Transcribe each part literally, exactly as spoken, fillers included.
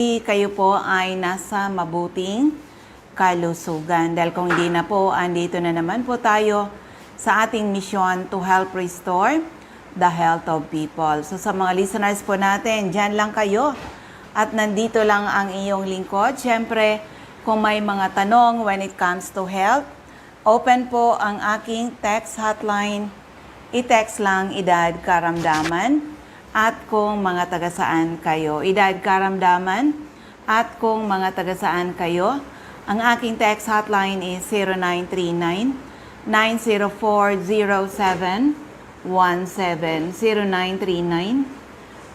kayo po ay nasa mabuting kalusugan. Dahil kung hindi na po, andito na naman po tayo sa ating misyon to help restore the health of people. So sa mga listeners po natin, dyan lang kayo. At nandito lang ang iyong lingkod. Siyempre, kung may mga tanong when it comes to health, open po ang aking text hotline. I-text lang edad, karamdaman, at kung mga taga saan kayo. Edad, karamdaman, at kung mga taga saan kayo. Ang aking text hotline is zero nine three nine, nine zero four, zero seven one seven. Zero nine three nine,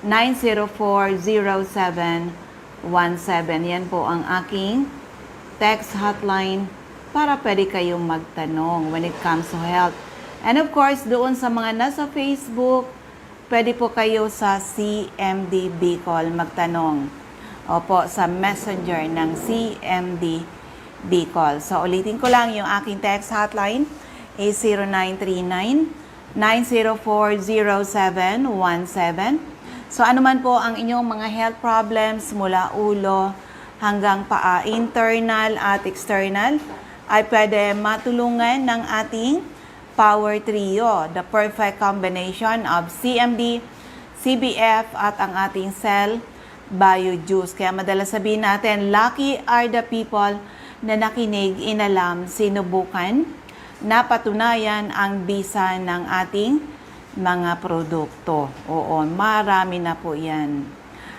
nine zero four, zero seven one seven. Yan po ang aking text hotline para pwede kayong magtanong when it comes to health. And of course, doon sa mga nasa Facebook, pwede po kayo sa C M D Bicol magtanong. Opo, sa messenger ng C M D Bicol. So, ulitin ko lang, yung aking text hotline is zero nine three nine, nine zero four, zero seven one seven. So, ano man po ang inyong mga health problems mula ulo hanggang paa, internal at external, ay pwede matulungan ng ating Power Trio, the perfect combination of C M D, C B F at ang ating Cell Bio Juice. Kaya madalas sabihin natin, lucky are the people na nakinig, inalam, sinubukan, napatunayan ang bisa ng ating mga produkto. Oo, marami na po yan.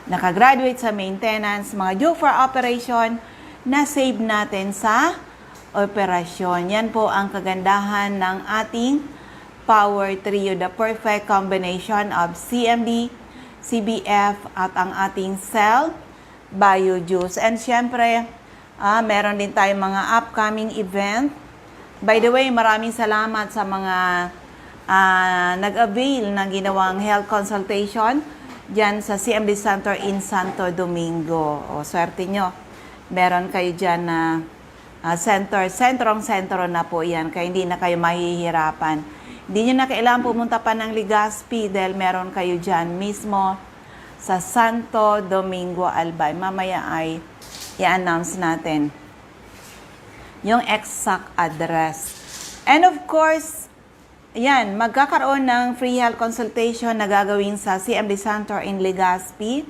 Nakagraduate sa maintenance, mga due for operation, na-save natin sa operasyon. Yan po ang kagandahan ng ating Power Trio, the perfect combination of C M D, C B F at ang ating Cell Bio Juice. And syempre, ah, meron din tayong mga upcoming event. By the way, maraming salamat sa mga ah, nag-avail ng ginawang health consultation dyan sa C M D Center in Santo Domingo. O, swerte nyo. Meron kayo dyan na ah, center, sentrong-sentro na po yan, kaya hindi na kayo mahihirapan. Hindi nyo na kailangan pumunta pa ng Legazpi dahil meron kayo dyan mismo sa Santo Domingo, Albay. Mamaya ay i-announce natin yung exact address. And of course, ayan, magkakaroon ng free health consultation na gagawin sa C M D Center in Legazpi,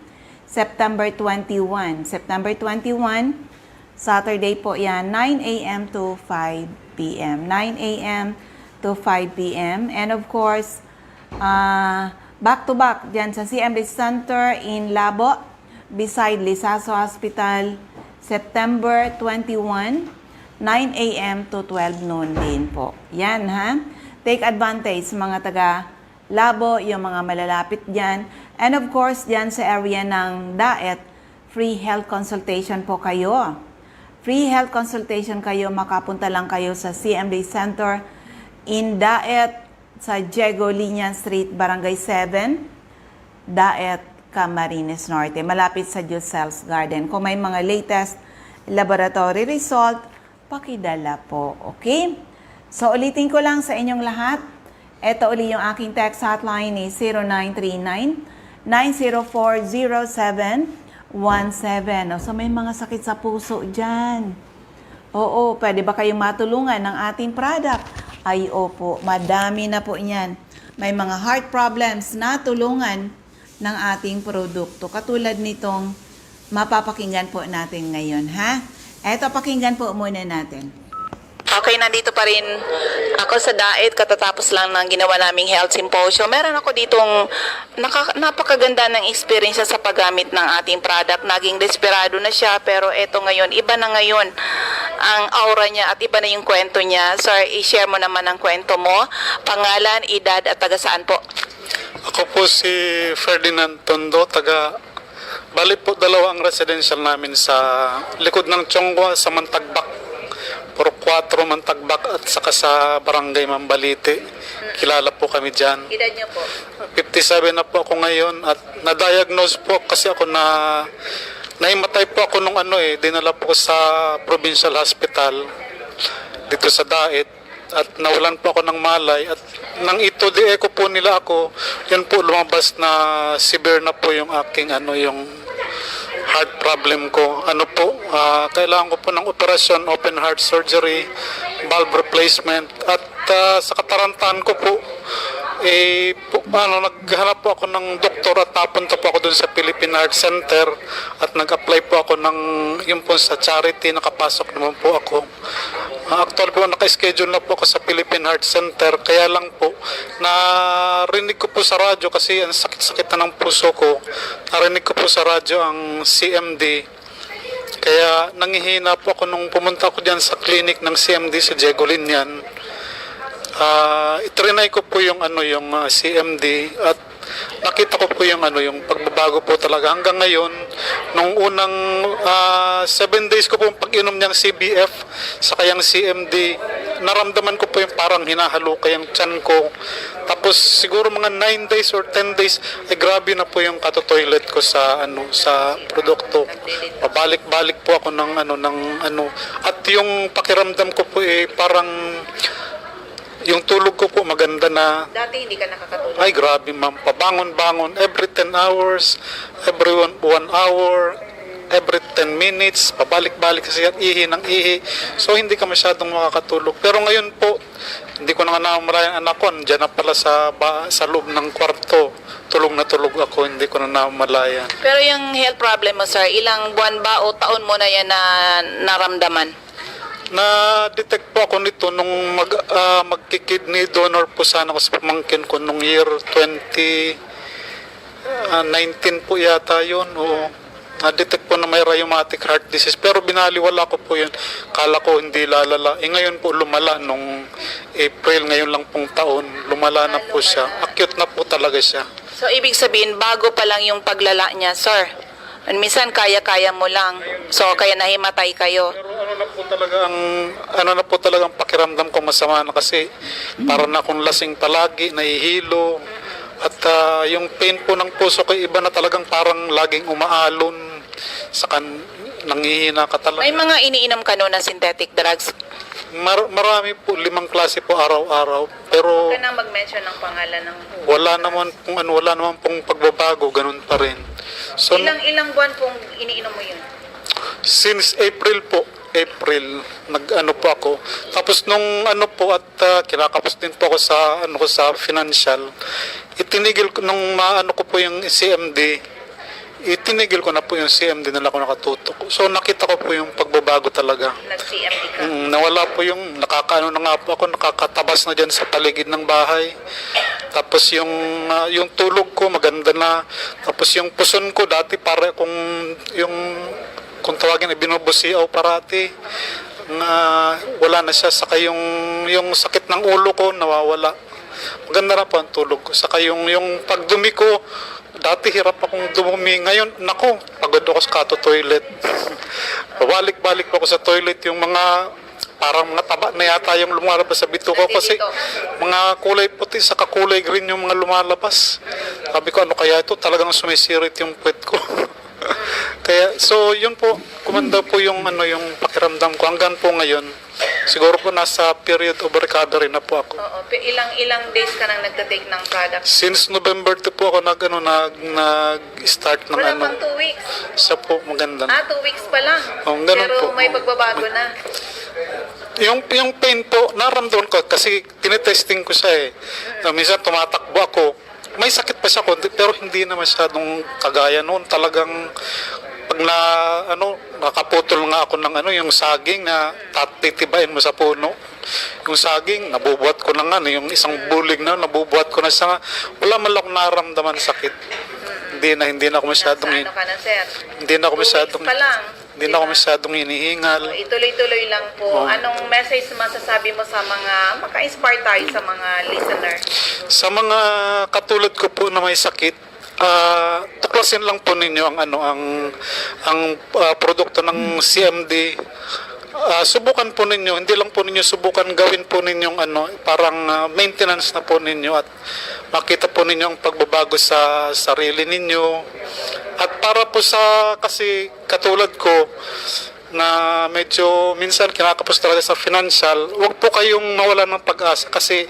September twenty-one. September twenty-one, Saturday po yan, nine a m to five p m. Nine a m to five p m. And of course, ah, back to back dyan sa C M D Center in Labo, beside Lizaso Hospital, September twenty-one, nine a m to twelve noon din po. Yan, ha? Take advantage, mga taga Labo, yung mga malalapit dyan. And of course, dyan sa area ng Daet, free health consultation po kayo. Free health consultation kayo, makapunta lang kayo sa C M D Center in Daet, sa Diego Liñan Street, Barangay seven, Daet, Camarines Norte, malapit sa Giselle's Garden. Kung may mga latest laboratory result, pakidala po. Okay? So, ulitin ko lang sa inyong lahat. Ito uli yung aking text hotline is zero nine three nine, nine zero four, zero seven one seven. O, so may mga sakit sa puso dyan. Oo, pwede ba kayong matulungan ng ating product? Ay, opo, madami na po yan. May mga heart problems na tulungan ng ating produkto. Katulad nitong mapapakinggan po natin ngayon, ha? Eto, pakinggan po muna natin. Okay, nandito pa rin ako sa Daet katatapos lang ng ginawa naming health symposium. Meron ako ditong naka, napakaganda ng experience sa paggamit ng ating product. Naging desperado na siya, pero eto ngayon, iba na ngayon ang aura niya at iba na yung kwento niya. Sir, i-share mo naman ang kwento mo. Pangalan, edad at taga saan po? Ako po si Ferdinand Tondo, taga, bali po dalawa ang residential namin sa likod ng Chongwa sa Mantagbak. Puro kwatro Mantagbak at saka sa Barangay Mambaliti. Kilala po kami dyan. Edad niyo po? fifty-seven na po ako ngayon at na-diagnose po kasi ako na nahimatay po ako nung ano eh, dinala po sa provincial hospital dito sa Daet at nawalan po ako ng malay at nang ito di echo po nila ako, yun po lumabas na severe na po yung aking ano yung heart problem ko. Ano po, ah, kailangan ko po ng operasyon, open heart surgery, valve replacement. At, ah, sa katarantahan ko po, eh, po, ano, naghanap po ako ng doktor at napunta po ako dun sa Philippine Heart Center at nag-apply po ako ng, yun po sa charity, nakapasok naman po ako. Ah, actual po, naka-schedule na po ako sa Philippine Heart Center. Kaya lang po, narinig ko po sa radyo kasi ang sakit-sakit na ng puso ko. Narinig ko po sa radyo ang C M D. Kaya nangihina po ako nung pumunta ako diyan sa clinic ng C M D sa Diego Linian. Ah, itrinay ko po yung ano, yung, ah, C M D at nakita ko po yung ano, yung pagbabago po talaga. Hanggang ngayon, nung unang, ah, seven days ko pong pag-inom niyang C B F, saka yung C M D, naramdaman ko po yung parang hinahalukay ang tiyan ko. Tapos siguro mga nine days or ten days, ay grabe na po yung katotoilet ko sa ano, sa produkto. Pabalik-balik po ako ng ano, ng ano. At yung pakiramdam ko po, eh, parang yung tulog ko po maganda na. Dati hindi ka nakakatulog? Ay, grabe, ma'am. Pabangon-bangon every ten hours, every one, one hour, every ten minutes, pabalik-balik kasi yan, ihi ng ihi. So, hindi ka masyadong makakatulog. Pero ngayon po, hindi ko na nga namamalayan anak ko, andiyan na pala sa, ba, sa loob ng kwarto. Tulog na tulog ako, hindi ko na namamalayan. Pero yung health problem mo, sir, ilang buwan ba o taon mo na yan na naramdaman? Na-detect po ako nito nung mag, ah, magki-kidney donor po sana ako sa pamangkin ko nung year twenty, ah, nineteen po yata yun, oo. Na-detect po na may rheumatic heart disease, pero binaliwala ko po yun. Kala ko hindi lalala. Eh, ngayon po lumala nung April, ngayon lang pong taon, lumala na po siya. Acute na po talaga siya. So, ibig sabihin, bago pa lang yung paglala niya, sir? Minsan, kaya-kaya mo lang. So, kaya nahimatay kayo. Pero ano na po talaga ang, ano na po talaga ang pakiramdam ko, masama na kasi para na akong lasing palagi, nahihilo. At, ah, yung pain po ng puso ko, iba na talagang parang laging umaalon. Saka nangihina ka talaga. May mga iniinom ka no na synthetic drugs? Mar-, marami po, limang klase po araw-araw. Pero huwag ka nang mag-mention ng pangalan ng wala naman pong ano, wala naman pong pagbabago, ganun pa rin. So, ilang, ilang buwan pong iniinom mo yun? Since April po, April, nag-ano po ako. Tapos nung ano po, at, ah, kinakapos din po ako sa, ano ko, sa financial, itinigil ko, nung maano ko po yung C M D, itinigil ko na po yung C M D na lang ako nakatutok. So, nakita ko po yung pagbabago talaga. Nag-C M D ka? Mm, nawala po yung, nakakaano na nga po ako, nakakatabas na dyan sa paligid ng bahay. Tapos yung, ah, yung tulog ko, maganda na. Tapos yung puson ko, dati para kung yung, kung tawagin, binubusiaw parati, na wala na siya. Saka yung, yung sakit ng ulo ko, nawawala. Maganda na po ang tulog ko. Saka yung, yung pagdumi ko, dati hirap akong dumumi. Ngayon, naku, pagod ako sa kato toilet. Pabalik-balik pa ako sa toilet. Yung mga, parang mga taba na yata yung lumalabas sa bituka ko kasi mga kulay puti sa kakulay green yung mga lumalabas. Sabi ko, "Ano kaya ito? Talagang sumisirit yung puwet ko." Kaya, so, yun po, gumanda po yung, ano, yung pakiramdam ko. Hanggang po ngayon, siguro po nasa period of recovery na po ako. Oo, pi-, ilang, ilang days ka nang nagta-take ng product? Since November two po ako nag, ano, nag, nag-start ng, wala ano, pang two weeks? Siya po, maganda na. Ah, two weeks pa lang? Oo, ganun po. Pero may pagbabago na? Yung, yung pain po, naramdaman ko kasi tinetesting ko siya eh. Na minsan tumatakbo ako, may sakit pa siya konti, pero hindi na masyadong kagaya noon. Talagang pag na, ano, nakaputol nga ako ng ano, yung saging na tat-, titibain mo sa puno. Yung saging, nabubuhat ko na nga, yung isang bulig na, nabubuhat ko na siya nga. Wala man lang akong naramdaman sakit. Hindi na, hindi na ako masyadong Nasa in-, ano ka na, sir? Hindi na ako Two weeks masyadong pa lang. Hindi na ako, di ba, masyadong hinihingal. O, ituloy-tuloy lang po. Oo. Anong message masasabi mo sa mga, maka-inspire tayo sa mga listener? Sa mga katulad ko po na may sakit, ah, tuklasin lang po ninyo ang ano, ang, ang, ah, produkto ng C M D. Ah, subukan po ninyo, hindi lang po ninyo subukan, gawin po ninyong ano, parang, ah, maintenance na po ninyo at makita po ninyo ang pagbabago sa sarili ninyo. At para po sa, kasi katulad ko, na medyo minsan kinakapos talaga sa financial, wag po kayong mawalan ng pag-asa kasi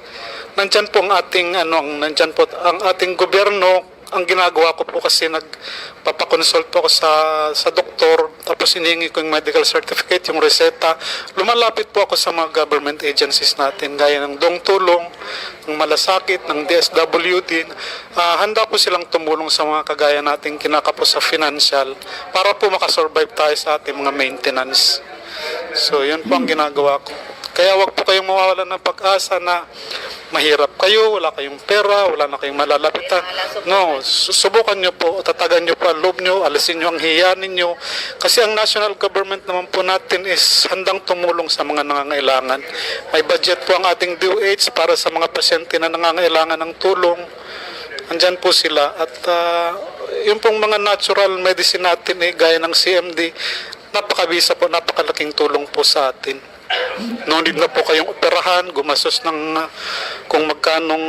nandyan po ang ating, ano, ang, nandyan po ang ating gobyerno, Ang ginagawa ko po kasi nagpapakonsult po ako sa, sa doktor, tapos hinihingi ko yung medical certificate, yung reseta. Lumalapit po ako sa mga government agencies natin, gaya ng Dong Tulong, ng Malasakit, ng D S W D. Ah, handa po silang tumulong sa mga kagaya nating kinakapos sa financial para po makasurvive tayo sa ating mga maintenance. So, yun po ang ginagawa ko. Kaya wag po kayong mawawalan ng pag-asa na mahirap kayo, wala kayong pera, wala na kayong malalapitan. No, su- subukan nyo po, tatagan nyo po ang loob nyo, alisin nyo ang hiya ninyo. Kasi ang national government naman po natin is handang tumulong sa mga nangangailangan. May budget po ang ating D O H para sa mga pasyente na nangangailangan ng tulong. Andyan po sila. At ah, yung pong mga natural medicine natin, eh, gaya ng C M D, napakabisa po, napakalaking tulong po sa atin. No need na po kayong operahan, gumastos ng ah, kung magkanong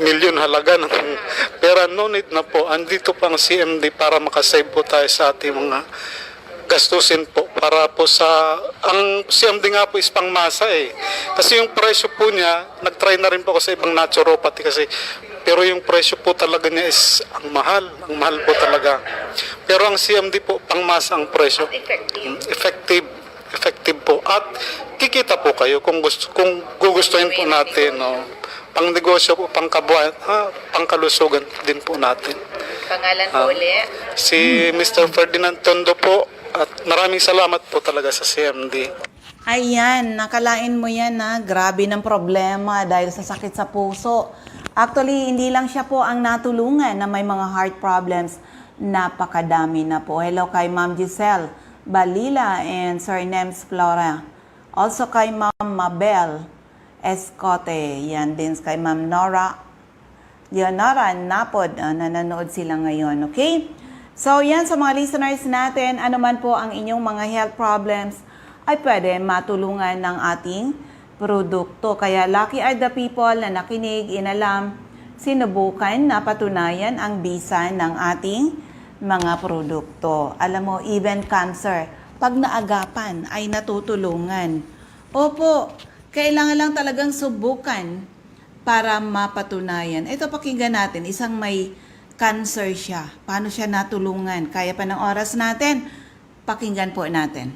milyon halaga ng pera, no need na po. Andito po ang C M D para makasave po tayo sa ating mga gastusin po para po sa, ang C M D nga po is pangmasa eh. Kasi yung presyo po niya, nag-try na rin po ako sa ibang naturopathy kasi, pero yung presyo po talaga niya is ang mahal, ang mahal po talaga. Pero ang C M D po, pangmasa ang presyo. Effective. Effective, effective po. At kikita po kayo kung gusto, kung gugustuhin po natin, no. Pang negosyo po, pang kabuhayan, ah, pang kalusugan din po natin. Pangalan po Ah, uli? Si Mister Ferdinand Tondo po, at maraming salamat po talaga sa C M D. Ayan, nakalain mo yan na grabe ng problema dahil sa sakit sa puso. Actually, hindi lang siya po ang natulungan na may mga heart problems. Napakadami na po. Hello kay Ma'am Giselle Balila and Sir Nems Flora. Also kay Ma'am Mabel Escote. Yan din kay Ma'am Nora Leonora Napod, ah, nanonood sila ngayon, okay? So, yan sa mga listeners natin, ano man po ang inyong mga health problems, ay pwede matulungan ng ating produkto. Kaya lucky are the people na nakinig, inalam, sinubukan, napatunayan ang bisa ng ating mga produkto. Alam mo, even cancer, pag naagapan, ay natutulungan. Opo, kailangan lang talagang subukan para mapatunayan. Ito, pakinggan natin, isang may cancer siya. Paano siya natulungan? Kaya pa ng oras natin, pakinggan po natin.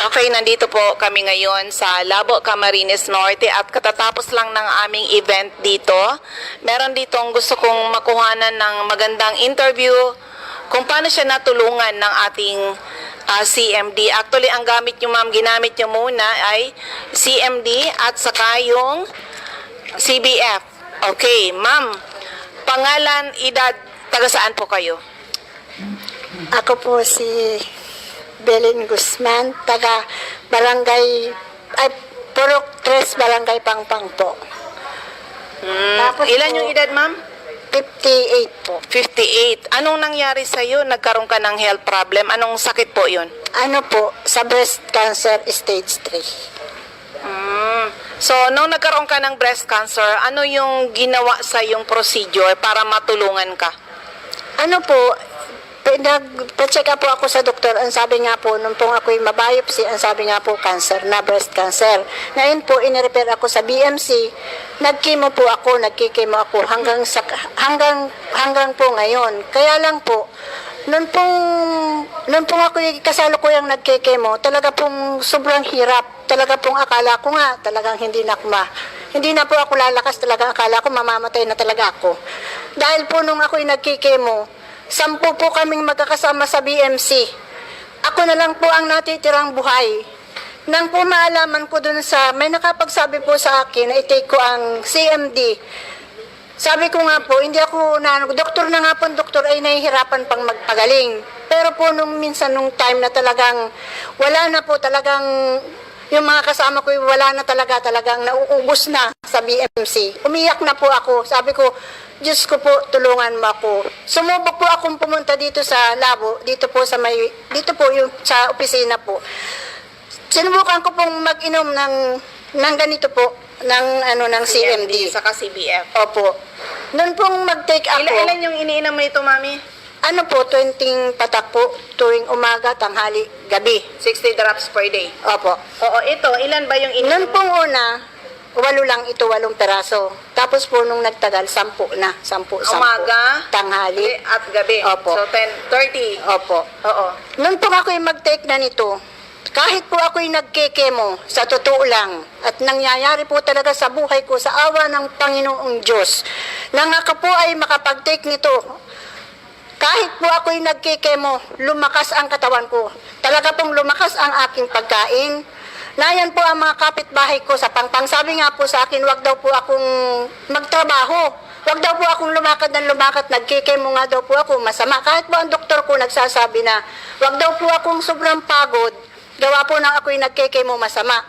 Okay, nandito po kami ngayon sa Labo, Camarines Norte at katatapos lang ng aming event dito. Meron ditong gusto kong makuhanan ng magandang interview kung paano siya natulungan ng ating ah, C M D. Actually, ang gamit nyo, ma'am, ginamit nyo muna ay C M D at saka yung C B F. Okay, ma'am. Pangalan, edad, taga saan po kayo? Ako po si Belen Guzman, taga Barangay, ay, Purok tres, Barangay Pangpang po. Mm, Tapos ilan po, yung edad, ma'am? Fifty-eight po. Fifty-eight. Anong nangyari sa'yo? Nagkaroon ka ng health problem? Anong sakit po yun? Ano po, sa breast cancer stage three. Mm. So, nung nagkaroon ka ng breast cancer, ano yung ginawa sa yung procedure para matulungan ka? Ano po, pinag-check up po ako sa doktor. Ang sabi nga po, nung pong ako'y mabiopsy, ang sabi nga po, cancer na, breast cancer. Ngayon po, inirefer ako sa B M C. Nag-chemo po ako, nagki-chemo ako hanggang sa hanggang hanggang po ngayon. Kaya lang po, noon pong noon pong ako kasalukuyang nagki-chemo, talaga pong sobrang hirap. Talaga pong akala ko nga, talagang hindi na ako ma- hindi na po ako lalakas, talagang akala ko mamamatay na talaga ako. Dahil po nung ako'y nagki-chemo, sampu po kaming magkakasama sa B M C. Ako na lang po ang natitirang buhay. Nang po maalaman ko dun sa, may nakapagsabi po sa akin na i-take ko ang C M D. Sabi ko nga po, hindi ako na, doktor na nga po, doktor ay nahihirapan pang magpagaling. Pero po nung minsan, nung time na talagang wala na po, talagang yung mga kasama ko, wala na talaga, talagang nauubos na sa B M C. Umiyak na po ako. Sabi ko, "Diyos ko po, tulungan mo ako." Sumubok po akong pumunta dito sa labo, dito po sa may, dito po yung sa opisina po. Sinubukan ko pong mag-inom ng, ng ganito po, ng ano, ng C M D. C M D, saka C B F. Opo. Noon pong mag-take ako. Ilan, ilan yung iniinom mo ito, Mami? Ano po, twenty patak po, tuwing umaga, tanghali, gabi. Sixty drops per day? Opo. Oo, ito, ilan ba yung ininom? Noon pong una, walo lang ito, walong peraso. Tapos po nung nagtagal, sampu na. Sampu, sampu. Umaga, tanghali, at gabi. Opo. So, ten thirty. Opo. Oo. Noon po ako'y mag-take na nito, kahit po ako'y nagkekemo, sa totoo lang, at nangyayari po talaga sa buhay ko, sa awa ng Panginoong Diyos, nang ako po ay makapag-take nito, kahit po ako'y nagkekemo, lumakas ang katawan ko. Talaga pong lumakas ang aking pagkain. Na yan po ang mga kapitbahay ko sa Pangpang. Sabi nga po sa akin, wag daw po akong magtrabaho. Wag daw po akong lumakad ng lumakad. Nagkekemo nga daw po ako. Masama. Kahit po ang doktor ko nagsasabi na wag daw po akong sobrang pagod. Gawa po ng ako'y nagkekemo masama.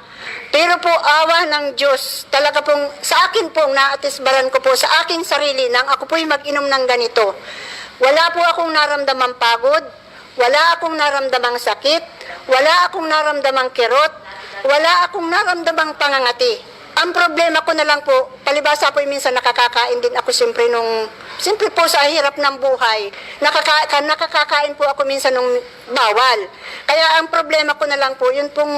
Pero po, awa ng Diyos, talaga pong sa akin pong naatisbaran ko po sa aking sarili nang ako po'y mag-inom ng ganito. Wala po akong naramdamang pagod, wala akong naramdamang sakit, wala akong naramdamang kirot, wala akong naramdamang pangangati. Ang problema ko na lang po, palibasa po, minsan nakakakain din ako siyempre nung, siyempre po sa hirap ng buhay, nakaka-, nakakakain po ako minsan nung bawal. Kaya ang problema ko na lang po, yun pong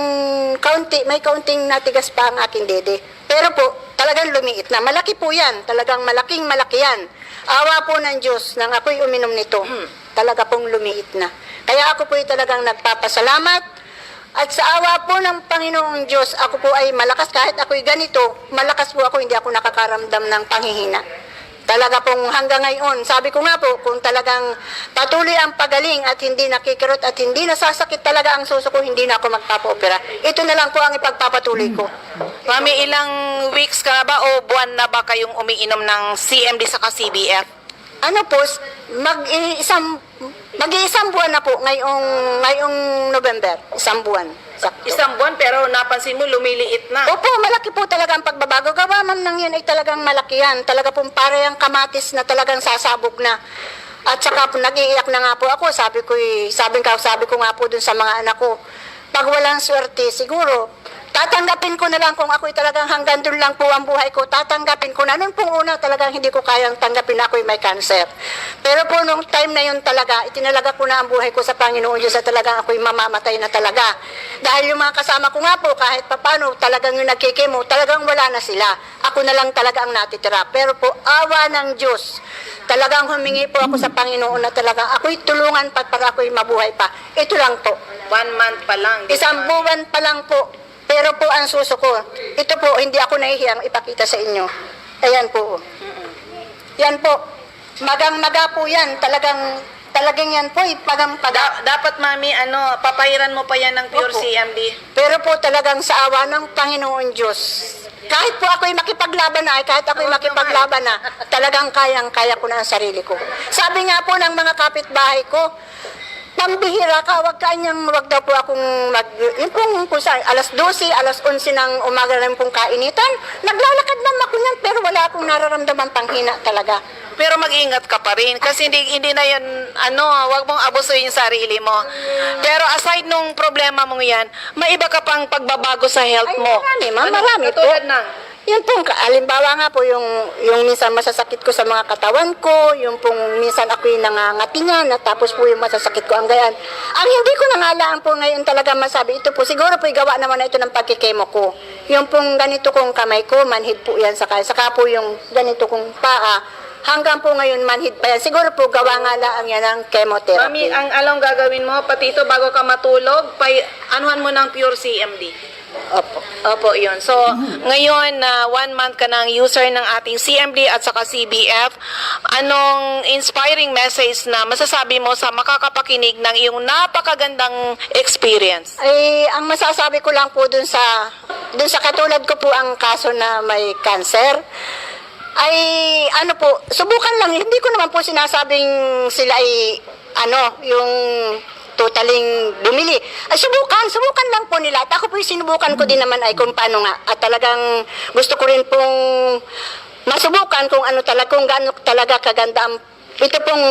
kaunti, may kaunting natigas pa ang aking dede. Pero po, talagang lumiit na. Malaki po yan. Talagang malaking malaki yan. Awa po ng Diyos nang ako'y uminom nito. Talaga pong lumiit na. Kaya ako po'y talagang nagpapasalamat. At sa awa po ng Panginoong Diyos, ako po ay malakas. Kahit ako'y ganito, malakas po ako. Hindi ako nakakaramdam ng panghihina. Talaga pong hanggang ngayon, sabi ko nga po, kung talagang patuloy ang pagaling at hindi nakikirot at hindi nasasakit talaga ang suso ko, hindi na ako magpapaopera. Ito na lang po ang ipagpapatuloy ko. Mami, ilang weeks ka na ba o buwan na ba kayong umiinom ng C M D saka C B F? Ano po, s-, mag-iisang, mag-iisang buwan na po ngayong, ngayong November. Isang buwan. Sakto. Isang buwan, pero napansin mo, lumiliit na. Opo, malaki po talaga ang pagbabago. Gawa, ma'am, nang yan ay talagang malaki yan. Talaga pong para yung kamatis na talagang sasabog na. At saka po, nag-iiyak na nga po ako. Sabi ko, eh, sabi, ka, sabi ko nga po dun sa mga anak ko, pag walang swerte, siguro, tatanggapin ko na lang kung ako'y talagang hanggang dun lang po ang buhay ko. Tatanggapin ko na. Nung pong una, talagang hindi ko kayang tanggapin na ako'y may cancer. Pero po, nung time na yun talaga, itinalaga ko na ang buhay ko sa Panginoon Diyos at talagang ako'y mamamatay na talaga. Dahil yung mga kasama ko nga po, kahit papano, talagang yung nagkikemo, talagang wala na sila. Ako na lang talaga ang natitira. Pero po, awa ng Diyos, talagang humingi po ako sa Panginoon na talagang ako'y tulungan pa para ako'y mabuhay pa. Ito lang po. One month pa lang, di ba? Isang buwan pa lang po. Pero po ang suso ko, ito po, hindi ako nahihiyang ipakita sa inyo. Ayan po. Yan po. Magang-maga po yan. Talagang, talagang yan po, eh, pagang-paga. Da-, dapat, Mami, ano, papairan mo pa yan ng Pure Opo. C M D. Pero po talagang sa awa ng Panginoon Diyos, kahit po ako'y makipaglaban na, ay kahit ako'y Oo makipaglaban na, talagang kayang-kaya ko na ang sarili ko. Sabi nga po ng mga kapitbahay ko, "Pambihira ka, wag ka anyang, wag daw po akong mag-, yung pong, kung sa alas dose, alas onse ng umaga lang pong kainitan, naglalakad naman ako niyan, pero wala akong nararamdaman panghina talaga." Pero mag-ingat ka pa rin kasi hindi, hindi na yan, ano, wag mong abusuhin yung sarili mo. Pero aside nung problema mong yan, may iba ka pang pagbabago sa health Ay, mo. Marami, ma'am, Ano? Marami po. Katulad ng? Yun pong ka-, halimbawa nga po, yung, yung minsan masasakit ko sa mga katawan ko, yung pong minsan ako'y nangangati niya, na tapos po yung masasakit ko ang gayan. Ang hindi ko na nga lang po ngayon talaga masabi, ito po, siguro po, gawa naman na ito ng pagkikemo ko. Yung pong ganito kong kamay ko, manhid po yan, saka, saka po yung ganito kong paa, hanggang po ngayon, manhid pa yan. Siguro po, gawa nga lang yan ng chemotherapy. Mami, ang along gagawin mo, pati ito, bago ka matulog, pay-, anuhan mo ng Pure C M D. Opo. Opo, yun. So, ngayon, na one month ka ng user ng ating C M D at saka C B F, anong inspiring message na masasabi mo sa makakapakinig ng iyong napakagandang experience? Ay, ang masasabi ko lang po dun sa, dun sa katulad ko po ang kaso na may cancer, ay ano po, subukan lang. Hindi ko naman po sinasabing sila ay ano, yung totaling bumili. Ay, subukan, subukan lang po nila. At ako po, sinubukan ko din naman ay kung paano nga. At talagang gusto ko rin pong masubukan kung ano talaga, kung gaano talaga kaganda ang, ito pong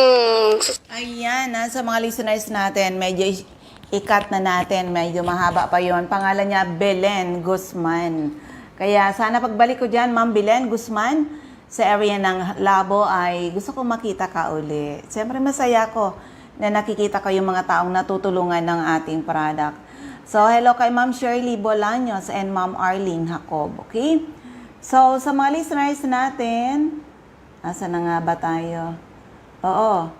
Ayan, ah, sa mga listeners natin, medyo i-, i-cut na natin. Medyo mahaba pa yon. Pangalan niya, Belen Guzman. Kaya sana pagbalik ko dyan, Ma'am Belen Guzman, sa area ng Labo ay gusto kong makita ka uli. Siyempre, masaya ako na nakikita ko yung mga taong natutulungan ng ating product. So, hello kay Ma'am Shirley Bolaños and Ma'am Arlene Jacob, okay? So, sa mga listeners natin, asa na nga ba tayo? Oo.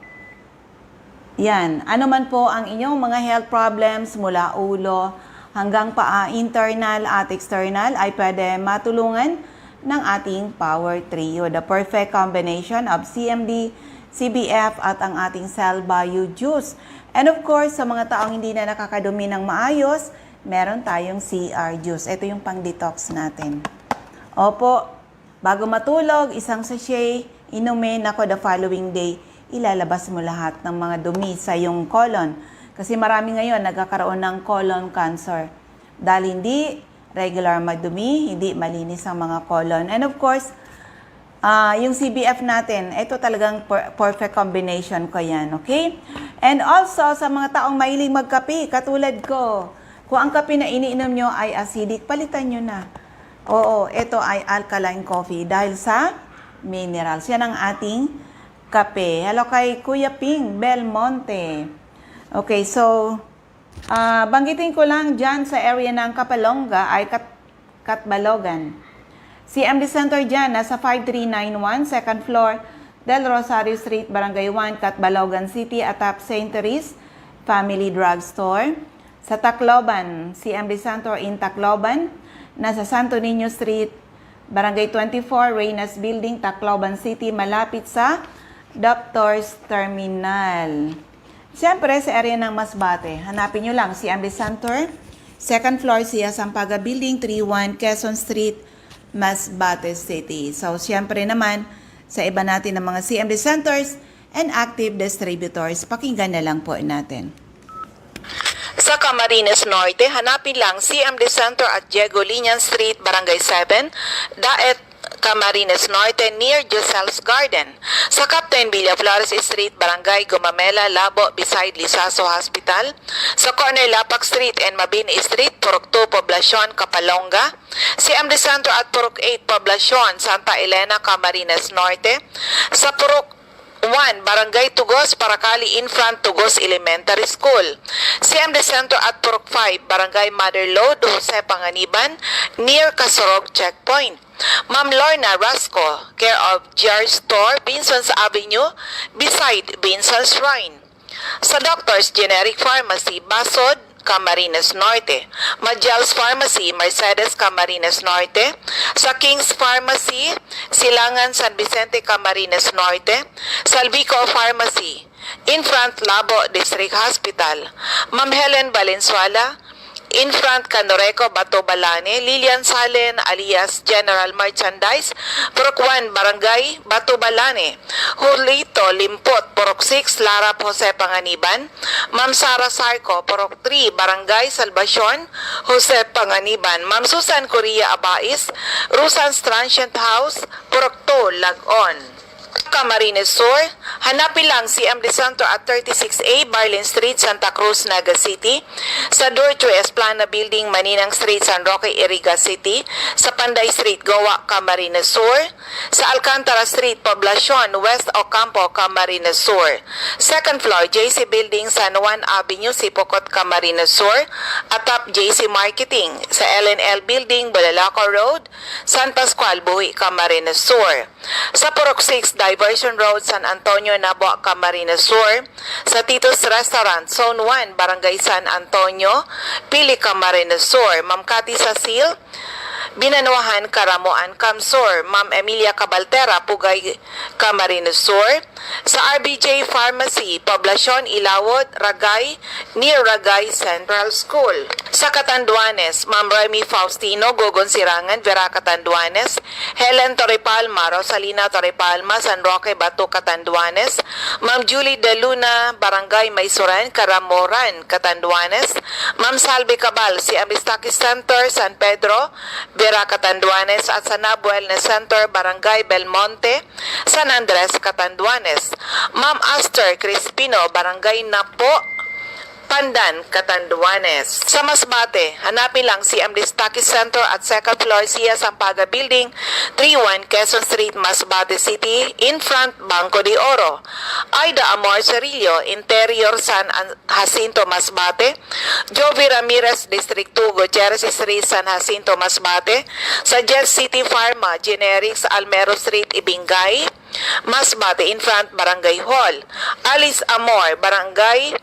Yan. Ano man po ang inyong mga health problems mula ulo hanggang paa, internal at external, ay pwede matulungan ng ating Power Trio, the perfect combination of C M D, C B F at ang ating Cell Bio Juice. And of course, sa mga taong hindi na nakakadumi ng maayos, meron tayong C R Juice. Ito yung pang-detox natin. Opo, bago matulog, isang sachet, inumin, ako, the following day, ilalabas mo lahat ng mga dumi sa iyong colon. Kasi marami ngayon nagkakaroon ng colon cancer. Dahil hindi regular madumi, hindi malinis ang mga colon. And of course, ah, yung C B F natin, ito talagang per- perfect combination ko yan, okay? And also, sa mga taong mahilig magkape, katulad ko, kung ang kape na iniinom nyo ay acidic, palitan nyo na. Oo, ito ay alkaline coffee dahil sa minerals. Yan ang ating kape. Hello kay Kuya Ping Belmonte. Okay, so, ah, banggitin ko lang dyan sa area ng Kapalonga ay Kat- Catbalogan. C M D Center dyan, nasa five three nine one, second floor, Del Rosario Street, Barangay one, Catbalogan City, atop Saint Therese Family Drugstore. Sa Tacloban, C M D Center in Tacloban, nasa Santo Niño Street, Barangay twenty-four, Reynas Building, Tacloban City, malapit sa Doctor's Terminal. Siyempre, sa area ng Masbate, hanapin nyo lang C M D Center, second floor, Sia Sampaga Building, three one Quezon Street, Masbate City. So, siyempre naman, sa iba natin ng mga C M D centers and active distributors, pakinggan na lang po natin. Sa Camarines Norte, hanapin lang C M D Center at Diego Liñan Street, Barangay seven, Daet, Camarines Norte, near Giselle's Garden. Sa Captain Villaflores Street, Barangay Gumamela, Labo, beside Lizaso Hospital. Sa corner Lapac Street and Mabini Street, Purok two, Poblacion, Capalonga. C M D Center at Purok eight, Poblacion, Santa Elena, Camarines Norte. Sa Purok one, Barangay Tugos, Paracali, in front Tugos Elementary School. C M D Center at Purok five, Barangay Mother Lode, Jose Panganiban, near Kasorog Checkpoint. Ma'am Lorna Rasco, care of G R Store, Binson's Avenue, beside Binson's Shrine. Sa Doctor's Generic Pharmacy, Basod, Camarines Norte. Magel's Pharmacy, Mercedes, Camarines Norte. Sa King's Pharmacy, Silangan, San Vicente, Camarines Norte. Salvico Pharmacy, in front Labo District Hospital. Ma'am Helen Valenzuela, in front Canoreco, Batobalane. Lilian Salen, alias General Merchandise, Purok one, Barangay Batobalane. Julito Limpot, Purok six, Larap, Jose Panganiban. Ma'am Sara Sarco, Purok three, Barangay Salvacion, Jose Panganiban. Ma'am Susan Correa Abais, Rosan's Transient House, Purok two, Lagon. Camarines Sur, hanapin lang C M D Center at thirty-six A, Barlin Street, Santa Cruz, Naga City. Sa Dortrues Plana Building, Maninang Street, San Roque, Iriga City. Sa Panday Street, Goa, Camarines Sur. Sa Alcantara Street, Poblacion, West Ocampo, Camarines Sur. Second floor, J C Building, San Juan Avenue, Sipocot, Camarines Sur. Atop J C Marketing. Sa L and L Building, Bulalaco Road, San Pascual, Buhi, Camarines Sur. Sa Purok six, Diversion Road, San Antonio, Nabua, Camarines Sur. Sa Tito's Restaurant, Zone one, Barangay San Antonio, Pili, Camarines Sur. Ma'am Cathy Sasil, Binanuahan, Caramoan, CamSur. Ma'am Emilia Cabaltera, Pugay, Camarines Sur. Sa R B J Pharmacy, Poblacion, Ilawod, Ragay, near Ragay Central School. Sa Catanduanes, Ma'am Remy Faustino, Gogon Sirangan, Vera, Catanduanes. Helen Torrepalma, Rosalina Torrepalma, San Roque, Bato, Catanduanes. Ma'am Julie De Luna, Barangay Maysuran, Caramoran, Catanduanes. Ma'am Salvi Cabal, C M Staki Center, San Pedro, Vera, Catanduanes, at Sanab Wellness Center, Barangay Belmonte, San Andres, Catanduanes. Ma'am Aster Crispino, Barangay Napo, Pandan, Catanduanes. Sa Masbate, hanapin lang C M D Stockist Center at second floor, Sia Sampaga Building, three one Quezon Street, Masbate City, in front Banco de Oro. Aida Amor Cerillo, Interior San An-, Jacinto, Masbate. Jovi Ramirez, District two, Gutierrez Street, San Jacinto, Masbate. Sa Jet City Pharma, Generics, Almero Street, Ibingay, Masbate, in front Barangay Hall. Alice Amor, Barangay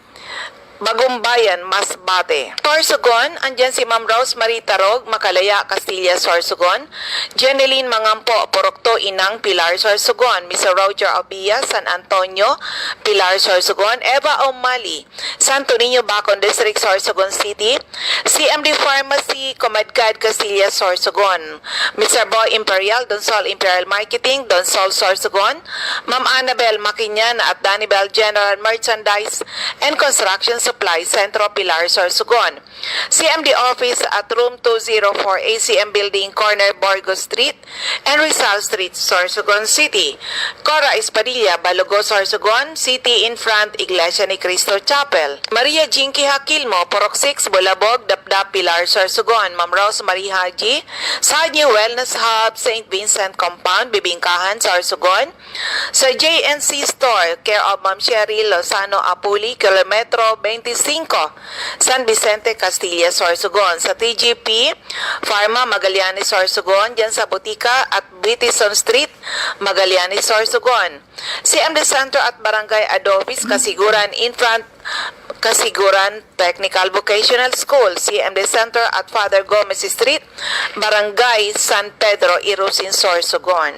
Bagumbayan, Masbate. Sorsogon, andyan si Ma'am Rosemary Tarog, Makalaya, Castilla, Sorsogon. Jeneline Mangampo, Purok two, Inang Pilar, Sorsogon. Mister Roger Obia, San Antonio, Pilar, Sorsogon. Eva O'Malley, Santo Niño, Bacon District, Sorsogon City. C M D Pharmacy, Comadgad, Castilla, Sorsogon. Mister Boy Imperial, Donsol Imperial Marketing, Donsol, Sorsogon. Ma'am Annabel Makinyana at Danibel General Merchandise and Construction Supply, Centro Pilar, Sorsogon. C M D office at room two zero four A C M Building, corner Borgo Street and Rizal Street, Sorsogon City. Cora Espadilla, Balogo, Sorsogon City, in front Iglesia ni Cristo Chapel. Maria Jinky Hakilmo, Purok six, Bulabog, Dapdap, Pilar, Sorsogon. Ma'am Rosemary Haji, Sadney Wellness Hub, Saint Vincent Compound, Bibingkahan, Sorsogon. Sa J N C Store, care of Ma'am Sherry Lozano Apuli, Kilometro twenty-five, San Vicente, Castilla, Sorsogon. Sa T G P Pharma, Magallanes, Sorsogon, dyan sa Botica at Bitison Street, Magallanes, Sorsogon. C M D Center at Barangay Adobis, Kasiguran, in front Kasiguran Technical Vocational School, C M D Center at Father Gomez Street, Barangay San Pedro, Irusin, Sorsogon.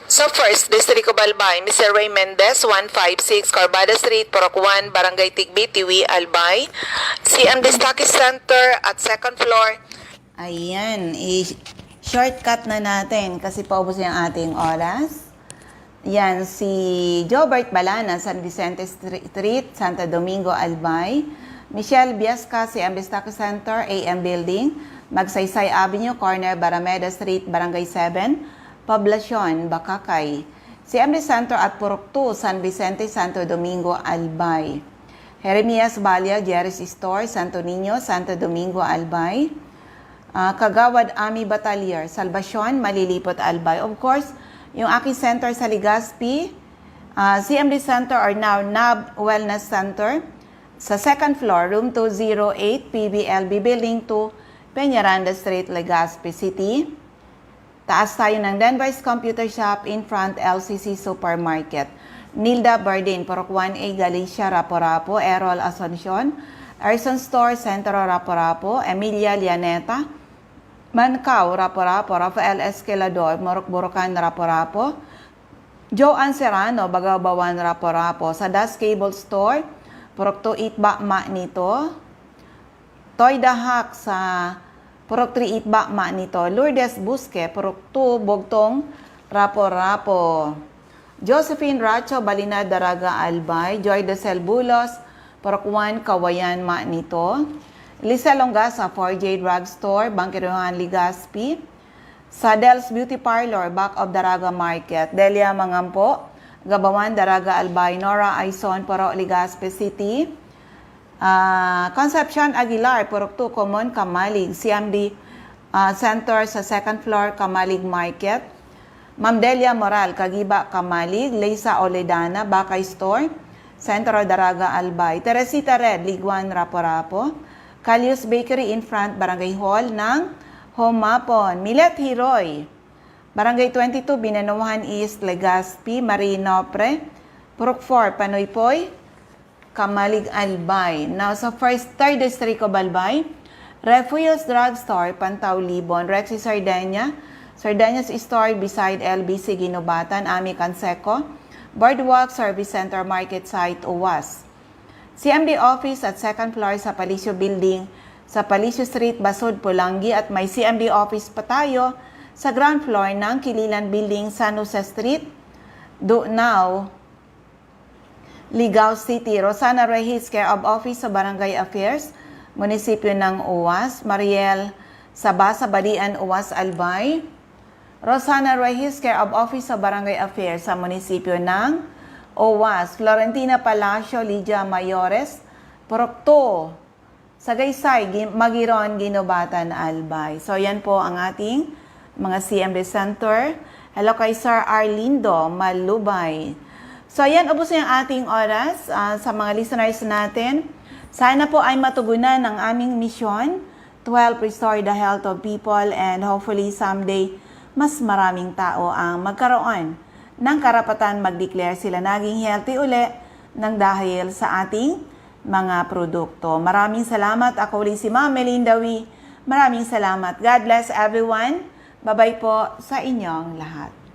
Sa First District of Albay, Mister Ray Mendez, one five six Corbada Street, Purok one, Barangay Tigbi, Tiwi, Albay. C M D Stockist Center at second floor. Ayan, i-shortcut na natin kasi paubos na ang ating oras. Yan, si Jobert Balana, San Vicente Street, Santo Domingo, Albay. Michelle Biasca, C M D Stockist Center, A M Building, Magsaysay Avenue, corner Barameda Street, Barangay seven, Poblacion, Bacacay. C M D Center at Purok two, San Vicente, Santo Domingo, Albay. Jeremias Balia, Jerry's Store, Santo Niño, Santo Domingo, Albay. Ah, Kagawad Ami Batalier, Salvacion, Malilipot, Albay. Of course, yung aking center sa Legazpi, ah, C M D Center or now Nab Wellness Center, sa second floor, room two zero eight, P B L B Building two, Peñaranda Street, Legazpi City. Taas tayo ng Denver's Computer Shop in front L C C Supermarket. Nilda Bardin, Purok one A, Galicia, Rapu-Rapu, Errol Asuncion, Erson Store, Centro, Rapu-Rapu, Emilia Llaneta, Mancao, Rapu-Rapu, Rafael Esquilador, Morocco-Borocan, Rapu-Rapu, Joanne Serrano, Bagabawan, Rapu-Rapu, sa Das Cable Store, Purok two, Itba, Manito, Toy Dahak sa Purok three, Itba, Manito, Lourdes Busque, Purok two, Bugtong, Rapu-Rapu, Josephine Racho, Balinad, Daraga, Albay, Joy Desel Bulos, Purok one, Kawayan, Manito, Lisa Longasa, four J Drugstore, Bangkiruhan, Legazpi, sa Del's Beauty Parlor, back of Daraga Market, Delia Mangampo, Gabawan, Daraga, Albay, Nora Aison, Purok Legazpi City, ah, Concepcion Aguilar, Purok two, Common, Camalig, C M D, ah, Center sa second floor, Camalig Market, Ma'am Delia Moral, Kagiba, Camalig, Leisa Oledana, Bakay Store, Centro Daraga, Albay, Teresita Red, Liguan, Rapu-Rapu, Calius Bakery in front, Barangay Hall ng Humapon, Milet Hiroy, Barangay twenty-two, Binanuhan East, Legazpi, Marie Nopre, Purok four, Panoypoy, Camalig, Albay. Now, sa first, third District of Albay, Refuyos Drugstore, Pantao, Libon, Rexy Sardenia, Sardenas Store beside L B C Guinobatan, Ami Canseco, Boardwalk Service Center Market Site, Uwas. C M D office at second floor sa Palacio Building, sa Palacio Street, Basud, Polangui, at may C M D office pa tayo sa ground floor ng Kililan Building, San Jose Street, Dunao, Ligao City. Rosana Rehis, care of office sa Barangay Affairs, Munisipyo ng Uwas. Mariel Sabasa, Balian, Uwas, Albay. Rosana Rehis, care of office sa Barangay Affairs sa munisipyo ng Owas. Florentina Palacio, Lydia Mayores, Porokto, Sagaysay, Gi-, Magiron, Guinobatan, Albay. So, yan po ang ating mga C M B Center. Hello kay Sir Arlindo Malubay. So, yan, ubos na yung ating oras, ah, sa mga listeners natin. Sana po ay matugunan ang aming misyon to help restore the health of people, and hopefully someday mas maraming tao ang magkaroon ng karapatan mag-declare sila naging healthy uli ng dahil sa ating mga produkto. Maraming salamat. Ako uli si Ma'am Melinda Wee. Maraming salamat. God bless everyone. Babay po sa inyong lahat.